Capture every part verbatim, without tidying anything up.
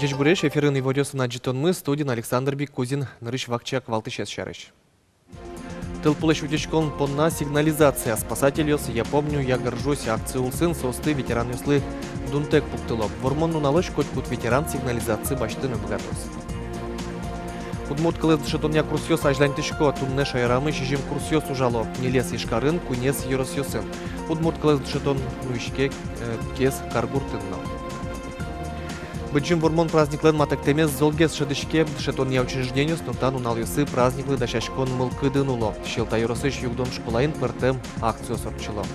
Ӟечбуресь! Эфирын иворъёсын адӟытонмы, студиын Александр Бикузин. Нырысь вакчияк валтӥсез сярысь. Тылпулэсь утиськон понна сигнализация. Спасательёс «Я помню, я горжусь» акци улсын соосты ветеранъёслы дунтэк пуктыло. Вормон нуналозь котькуд ветеран сигнализация басьтыны быгатоз. Удмурт кылэз дышетонъя курсъёс азьланьтӥсько. Туннэ шаерамы сизьым курсъёс ужало: ньылез Ижкарын, куинез ёросъёсын. Удмурт кылэз дышетон нуиське, э, Кез каргуртын но. Быдӟым Вормон праздниклэн матэктэмез золгес шӧдӥське. Дышетонъя учреждениос но та нуналъёсы праздниклы дасяськон мылкыдын уло. Сьӧлта ёросысь Югдон школаын пӧртэм акциос ортчыло.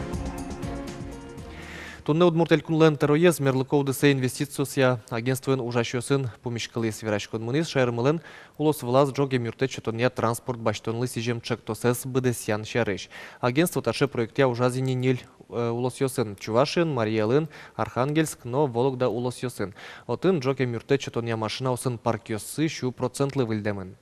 Туннэ Удмурт Элькунлэн тӧроез мерлыко удысэ инвестициосъя агентствоын ужасьёсын пумиськылӥз. Вераськон мынӥз шаермылэн улос вылаз ӝог эмъюрттэт сётонъя транспорт басьтонлы сӥзем ӵектосэз быдэсъян сярысь. Агентство таӵе проектъя ужаз ини ньыль, э, улосъёсын: Чувашиын, Марий Элын, Архангельск но Вологда улосъёсын. Отын ӝог эмъюрттэт сётонъя машинаосын паркъёссы сю процентлы выльдэмын.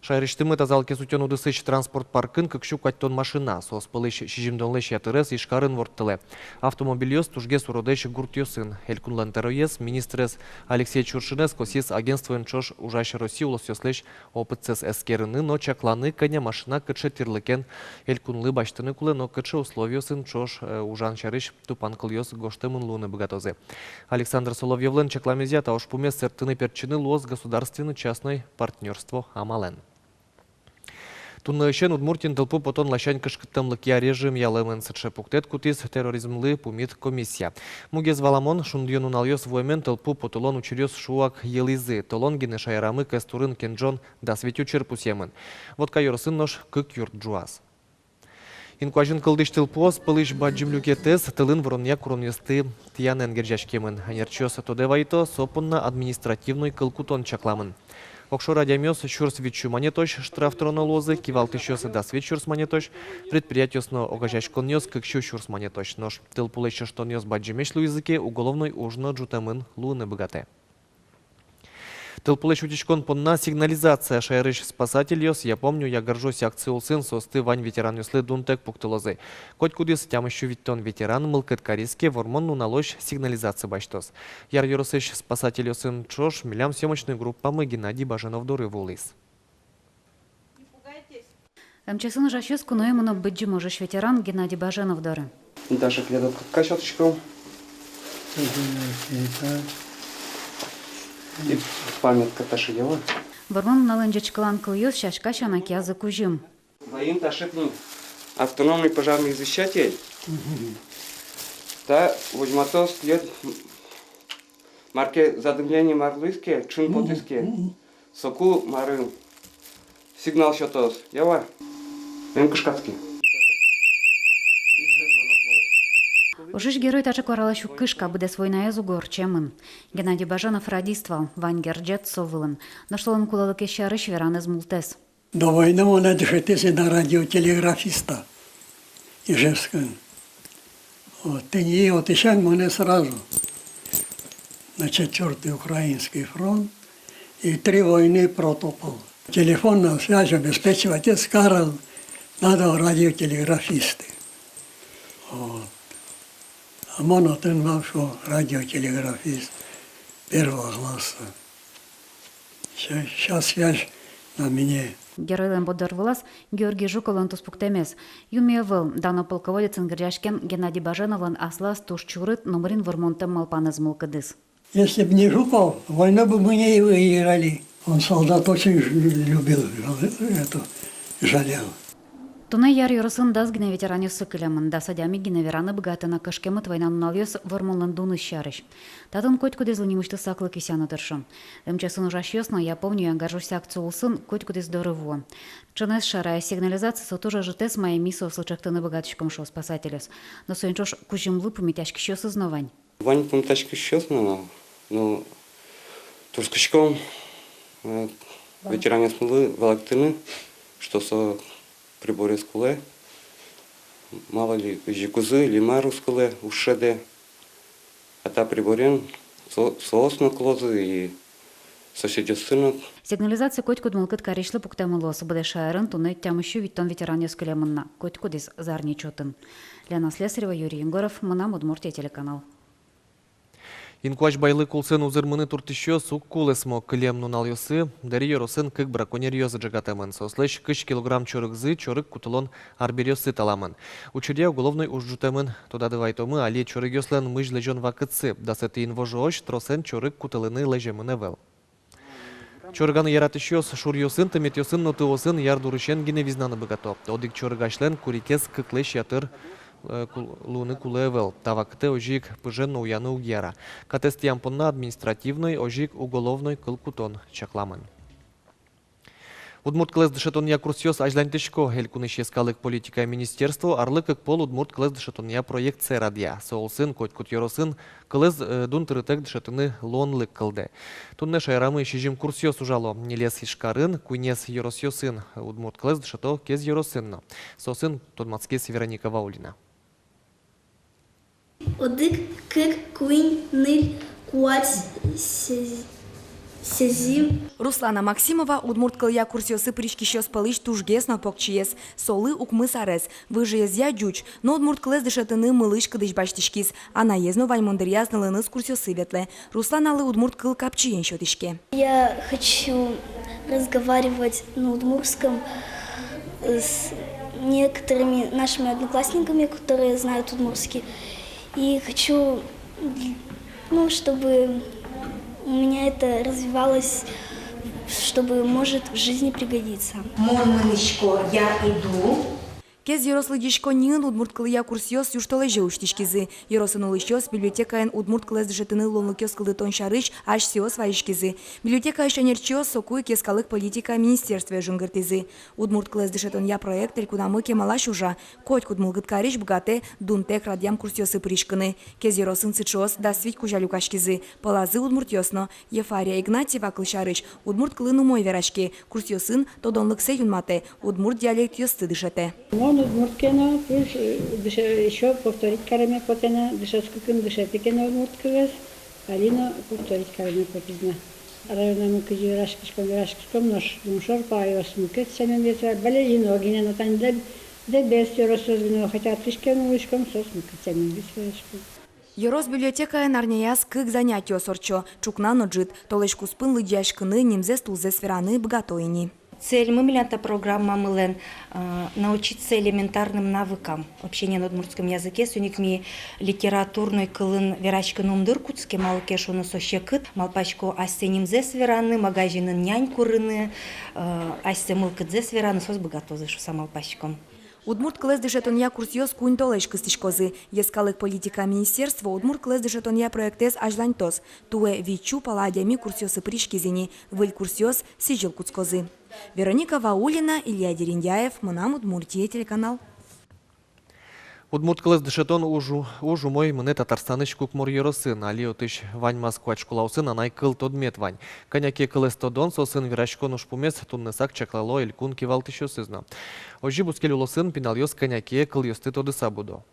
Шаерысьтымы тазалыкез утён удысысь транспорт паркын кык сю куатьтон машина. Соос пӧлысь сизьымдонлэсь ятырез Ижкарын ворттылэ. Автомобильёс тужгес уродэсь гуртъёсын. Элькунлэн тӧроез, министрез Алексей Чуршинэз косӥз агентствоен ӵош ужась Россиысь улосъёслэсь опытсэс эскерыны но чакланы, кӧня машина кыӵе тирлыкен Элькунлы басьтыны кулэ но кыӵе условиосын ӵош, э, ужан сярысь тупанкылъёс гожтэмын луыны быгатозы. Александр Соловьёвлэн чакламезъя, та ужпумез сэрттыны-пертчыны луоз государственной-частной партнёрство амалэн. Туннэысен Удмуртиын тылпу потон ласянь кышкыттэмлыкъя режим ялэмын. Сыӵе пуктэт кутӥз терроризмлы пумит комиссия. Мугез валамон, шундыё нуналъёс вуэмен тылпу потылон учыръёс шуак йылӥзы. Толон гинэ шаерамы Кӧстурын кенӝон дас вить учыр пусъемын. Вотка ёросын нош кык юрт ӝуаз. Инкуазьын кылдӥсь тылпуос пӧлысь бадӟым люкетэз тылын выронъя куронъёсты тӥянэн герӟаськемын. Ӧнерчиос тодэ вайыто, со понна административной кыл кутон чакламын. Огшоры адямиос сюрс вить сю манетозь штраф тыроно луозы, кивалтӥсьёс дас вить сюрс манетозь, предприятиос но огазеяськонъёс кык сю сюрс манетозь. Нош тылпулэсь ыштонъёс бадӟымесь луизы ке, уголовной уж но ӝутэмын луыны быгатэ. Тылпулэсь утиськон понна сигнализация. Шаерысь спасательёс «Я помню, я горжусь» акци улсын соосты вань ветеранъёслы дунтэк пуктылозы. Котькудӥз тямыс сю витьтон ветеран мылкыд кариз ке, Вормон нуналозь сигнализация басьтоз. Яр ёросысь спасательёсын ӵош милям съёмочной группамы Геннадий Баженов доры вуылӥз. МЧС-ын ужасьёс куное мыно Быдӟым ожысь ветеран Геннадий Баженов доры. Даже клетка касёточку. И памятка таӵе, я ва. Вормон нуналын ӟечкылан кылъёс сяська сяна киязы кузьым. Ваем таӵе пунь: автономный пожарный извещатель. Та возьматоз тӥлед, мар ке задымление мар луиз ке, ӵын потӥз ке, соку марын сигнал сётоз, я ва. Эн кышкатскы. Ожысь герой таӵе куаралэсь уг кышка, быдэс войнаез уго ортчемын. Геннадий Баженов радист вал, вань герӟет со вылын. Нош солэн кулэлыкез сярысь веранэз мултэс. До войны монэ дышетӥзы на радиотелеграфиста Ижевскын. Вот, тӥни отысен монэ сразу на Четвёртый Украинский фронт и три войны протопал. Телефонную связь обеспечивать ӧз карал, надо радиотелеграфисты. Вот. А мон отын вал, шуо, радиотелеграфист первого класса. Ся, ся связь на мне. Геройлэн борддор вылаз Георгий Жуковлэн туспуктэмез. Юнме ӧвӧл, дано полководецын герӟаськем Геннадий Баженовлэн аслаз туж чурыт, номырин вормонтэм малпанэз мылкыдыз. Если б не Жуков, войну бы мы не выиграли. Он солдат очень ж-, любил, жал-, это, жалел. Туннэ Яр ёросын дас гинэ ветеранъёссы кылемын. Дас адями гинэ вераны быгатэ на, кышкемыт война нуналъёс Вормонлэн дуныз сярысь. Татын котькудӥзлы нимысьтыз саклык висъяны тыршо. МЧС-ын ужасьёс но «Я помню, я горжусь» акци улсын котькудӥз доры вуо. Ӵынэз шарая, сигнализация со туж ӧжытэз, мае ми соослы ӵектыны быгатӥськом, шуо спасательёс. Но соин ӵош кузьымлы пумитъяськисьёсыз но вань. Вань пумитъяськисьёс но, но турттӥськом, э, ветеранъёсмылы валэктыны, что со приборез кулэ, мало ли, ӧжыт кузы или мар уз кулэ, уз шӧдэ. А та приборен со-, соос но кулозы и соседъёссы но. Сигнализация котькуд мылкыд карисьлы пуктэмын луоз. Быдэс шаерын туннэ тямыс сю витьтон ветеранъёс кылемын на, котькудӥз зарни чотын. Лена Слесарева, Юрий Егоров, «Мынам Удмуртие» телеканал. Инкуазь байлык улсын узырмыны туртӥсьёс уг кулэсмо. Кылем нуналъёсы Дэри ёросын кык браконьеръёс ӝегатэмын. Соослэсь кызь килограмм чорыгзы, чорыг кутылон арбериосы таламын. Учыръя уголовной уж ӝутэмын. Тодады вайтомы, али чорыгъёслэн мызь лэзён вакытсы. Дасэтӥ инвожоозь тросэн чорыг кутылыны лэземын ӧвӧл. Чорыганы яратӥсьёс шуръёсын, тыметъёсын но тыосын яр дурысен гинэ визнаны быгато. Одӥг чорыгасьлэн курикез кыклэсь ятыр, э, кул-, луыны кулэ ӧвӧл. Та вакытэ озьы ик пыжен но уяны уг яра. Катэз тӥям понна административной, озьы ик уголовной кыл кутон чакламын. Удмурт кылэз дышетонъя курсъёс азьланьтӥсько. Элькунысь йӧскалык политикая министерство арлы кык пол удмурт кылэз дышетонъя проектсэ радъя. Со улсын котькуд ёросын кылэз, э, дун тырытэк дышетыны луонлык кылдэ. Туннэ шаерамы сизьым курсъёс ужало. Ньылез Ижкарын, куинез ёросъёсын. Удмурт кылэз дышето Кез ёросын но. Соосын тодматскиз Вероника Ваулина. Одӥг, кык, куинь, ньыль, куать, сизь-, сизьым. Руслана Максимова удмурт кылъя курсъёсы пыриськисьёс пӧлысь тужгес но покчиез. Солы укмыс арес. Выжыезъя ӟуч, но удмурт кылэз дышетыны мылысь-кыдысь басьтӥськиз. Анаез но ваньмон дыръяз нылыныз курсъёсы ветлэ. Русланалы удмурт кыл капчиен сётӥське. Я хочу разговаривать на удмуртском, э, с некоторыми нашими одноклассниками, которые знают удмуртский. И хочу, ну, чтобы у меня это развивалось, чтобы, может, в жизни пригодиться. Мон мынӥсько, я иду. Кез ёрос лыдӟиськонниын удмурт кылъя курсъёс южтолэзе усьтӥськизы. Ёросын улӥсьёс библиотекаын удмурт кылэз дышетыны луонлыкъёс кылдытон сярысь асьсэос вазиськизы. Библиотекаысь ӧнерчиос соку ик йӧскалык политикая министерствое жингыртӥзы. Удмурт кылэз дышетонъя проект элькунамы кемалась ужа. Котькуд мылкыд карись быгатэ дунтэк радъям курсъёсы пыриськыны. Кез ёросын сыӵеос дас вить кузя люкаськизы. Пӧлазы удмуртъёс но. Ефария Игнатьева, кылсярысь, удмурт кылын умой вераське, курсъёсын тодонлыксэ юнматэ, удмурт диалектъёсты дышетэ. Мон удмурт ке но, туж, э, дыше-, ещё повторить кареме потэ на, дышетскыкум дышетӥ ке но удмурт кылэз, али но повторить кареме потӥз на. Районамы кызьы вераськиськом, вераськиськом, нош лымшор палъёс мукет сямен весь вера-, Балезино гинэ но, тани Дэб-, Дэбес ёросэз гинэ но, хотя отысь ке но улӥськом, соос мукет сямен весь верасько. Ёрос библиотекаын арняяз кык занятиос ортчо, ӵукна но ӝыт. Толэзь куспын лыдъяськыны, нимзэс-тулзэс вераны быгато ини. Цельмы милям та программамылэн, э, научиться элементарным навыкам общения на удмуртском языке. Соин ик ми литературной кылын вераськыны ум дыр кутске, малы ке шуоно со секыт. Малпасько асьсэ нимзэс вераны, магазинын нянь курыны, э, асьсэ мылкыдзэс вераны, соос быгатозы шуса малпаськом. Удмурт кылэз дышетонъя курсъёс куинь толэзь кыстӥськозы. Йӧскалык политикая министерство удмурт кылэз дышетонъя проектэз азьланьтоз. Туэ витьсю пала адями курсъёсы пыриськиз ини, выль курсъёс сӥзьыл кутскозы. Вероника Ваулина, Илья Дерендяев, «Мынам Удмуртие» телеканал. Удмурт кылэз дышетон уж у-, уж умой мынэ Татарстанысь Кукмор ёросын. Али отысь ваньмаз куать школаосын анай кыл тодмет вань. Кӧня ке кылэз тодон, соосын вераськон ужпумез туннэсак чаклало элькун кивалтӥсьёсыз но. Озьы бускель улосын пиналъёс кӧня ке кылъёсты тодыса будо.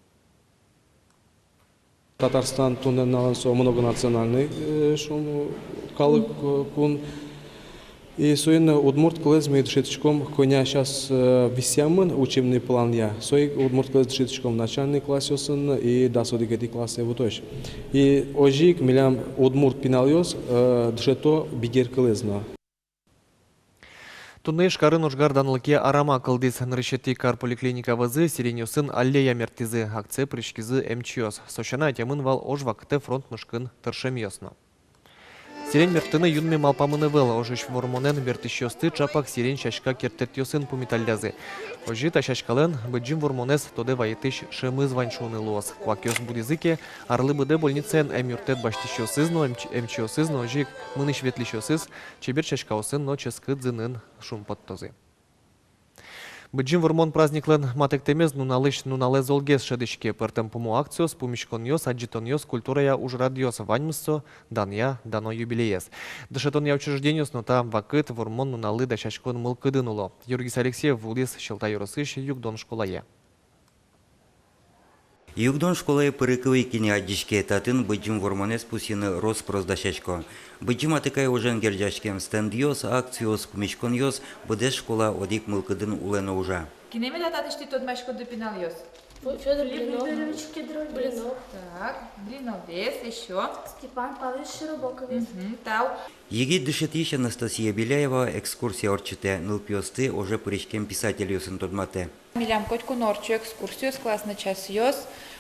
Татарстан туннэ нуналын со многонациональный, э, шуом, калык, э, кун. И соин удмурт кылэз ми дышетӥськом, кӧня сейчас, э, висъямын учебный планъя, со ик удмурт кылэз дышетӥськом начальный классъёсын и дас одӥгетӥ классэ вутозь. И озьы ик милям удмурт пиналъёс, э, дышето бигер кылэз но. Туннэ Ижкарын ожгар данлыке арама кылдӥз. Нырысетӥ кар поликлиника вӧзы сиреньёсын аллея мерттӥзы. Акцие пыриськизы эмчиос. Со сяна ӧтемын вал ож вакытэ фронт мышкын тыршемъёс но. Сирень мерттыны юнме малпамын ӧвӧл. Ожысь вормонэн бертӥсьёсты ӵапак сирень сяська керттэтъёсын пумиталлязы. Озьы та сяськалэн Быдӟым Вормонэз тодэ вайытӥсь шӧмыз вань шуыны луоз. Куакъёс будӥзы ке, арлы быдэ больницаын эмъюрттэт басьтӥсьёсыз но, эмч-, эмчиосыз но, озьы ик мынӥсь-ветлӥсьёсыз чебер сяськаосын но ческыт зынын шумпоттозы. Быдӟым Вормон праздниклэн матэктэмез нуналысь нуналэ золгес шӧдӥське. Пӧртэм пумо акциос, пумиськонъёс, адӟытонъёс, культурая ужрадъёс — ваньмыз со данъя дано юбилеез. Дышетонъя учреждениос но та вакыт Вормон нуналлы дасяськон мылкыдын уло. Юргис Алексеев вуылӥз Сьӧлта ёросысь Югдон школае. Югдон школае пырыку ик ини адӟиське, татын Быдӟым Вормонэз пусйыны рос-прос дасясько. Быдӟым Атыкай ожен герӟаськем стендъёс, акциос, пумиськонъёс, быдэс школа одӥг мылкыдын улэ но ужа. Кинэ меда татысь тӥ тодмаськоды, пиналъёс? Фёдор Блинов. Блинов. Так, Блиновез, ещё. Степан Павлович Широбоковез. Мгм, тау. Егит дышетӥсь Анастасия Беляева экскурсия ортчытэ, нылпиосты оже пыриськем писательёсын тодматэ. Милям котьку но ортчо экскурсиос, классный часъёс,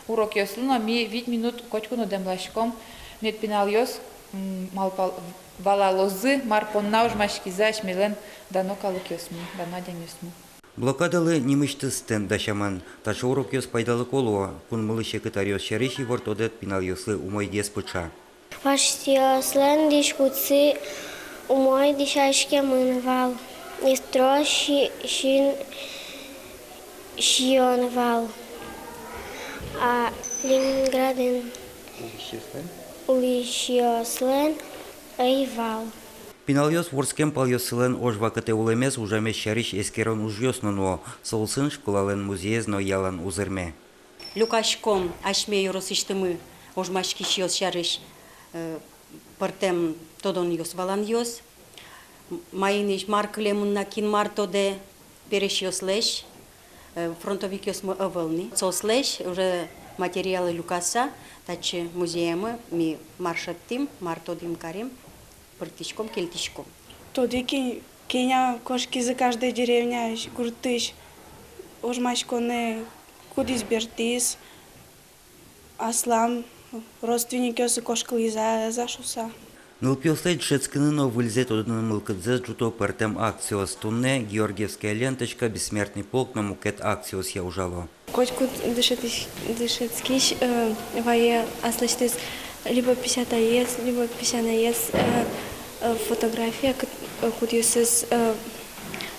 урокъёслы но ми вить минут котьку но дэмласьком, мед пиналъёс, м, малпал-, валалозы, мар понна ожмаськизы асьмелэн дано калыкъёсмы, дано адямиосмы. Блокадалы нимысьтыз стенд дасямын. Таӵе урокъёс пайдалыко луо, кунмылы секыт аръёс сярысь ивор тодэт пиналъёслы умойгес пыӵа. Вашкисьёслэн дӥськутсы умой дӥсяськемын вал, и трос си-, син сиён вал. А Ленинградын улӥсьёслэн? Улӥсьёслэн ӧй вал. Пиналъёс вордскем палъёссылэн ож вакытэ улэмез, ужамез сярысь эскерон ужъёс но нуо. Со улсын школалэн музеез но ялан узырме. Люкаськом асьме ёросысьтымы ожмаськисьёс сярысь, э, пӧртэм тодонъёс, валанъёс. М-, маинысь мар кылемын на, кин мар тодэ, пересьёслэсь, э, фронтовикъёсмы ӧвӧл ни. Соослэсь уже материалы люкаса, татчы музеямы ми мар шедьтӥм, мар тодӥм, карим, пыртӥськом, кельтӥськом. Тодӥ ке-, кӧня кошкизы каждой деревняысь, гуртысь ожмаськонэ, кудӥз бертӥз, аслам родственникъёсы кошкылӥзы-а, ӧз-а шуыса. Нылпиослэсь дышетскыны но выльзэ тодыны мылкыдзэс ӝуто пӧртэм акциос. Туннэ «Георгиевская ленточка», «Бессмертный полк» но мукет акциосъя ужало. Котькуд дышетӥсь-, дышетскись, э, вае аслэсьтыз либо песятаез, либо песянаез, э, э, фотография, кыт-, э, кудъёсыз, э,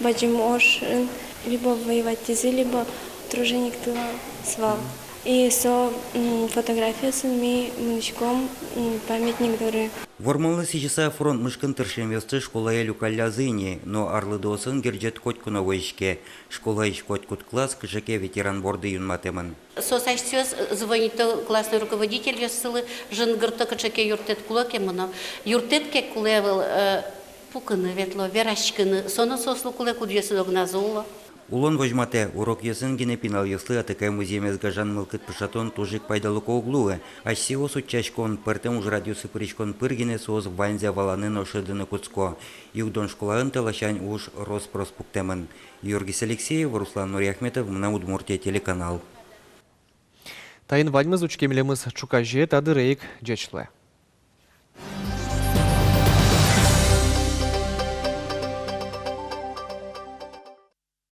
бадӟым ожын либо воевать итӥзы, либо труженик тыла свал. И со, м, фотографияосын ми мынӥськом, м, памятник доры. Вормонлы сӥзьыса фронт мышкын тыршемъёсты школае люкаллязы ини, но арлыдоосын герӟет котьку но возиське. Школаысь котькуд класс кыӵе ке ветеран борды юнматэмын. Соос асьсэос звонито классной руководительёссылы, жингырто, кыӵе ке юрттэт кулэ ке, мыно. Юрттэт ке кулэ ӧвӧл, э, пукыны ветло, вераськыны. Со но соослы кулэ, кудъёсыз огназы уло. Улон возьматэ: урокъёсын гинэ пиналъёслы атыкай музъемез гажан мылкыд пыӵатон туж ик пайдалыко уг луы. Асьсэос утчаськон, пӧртэм ужрадъёсы пыриськон пыр гинэ соос ваньзэ валаны но шӧдыны кутско. Югдон школаын та ласянь уж рос-прос пуктэмын. Юргис Алексеев, Руслан Нуриахметов, «Мынам Удмуртие» телеканал. Таин ваньмыз. Учке милемыз ӵуказе та дыре ик. Ӟеч луэ.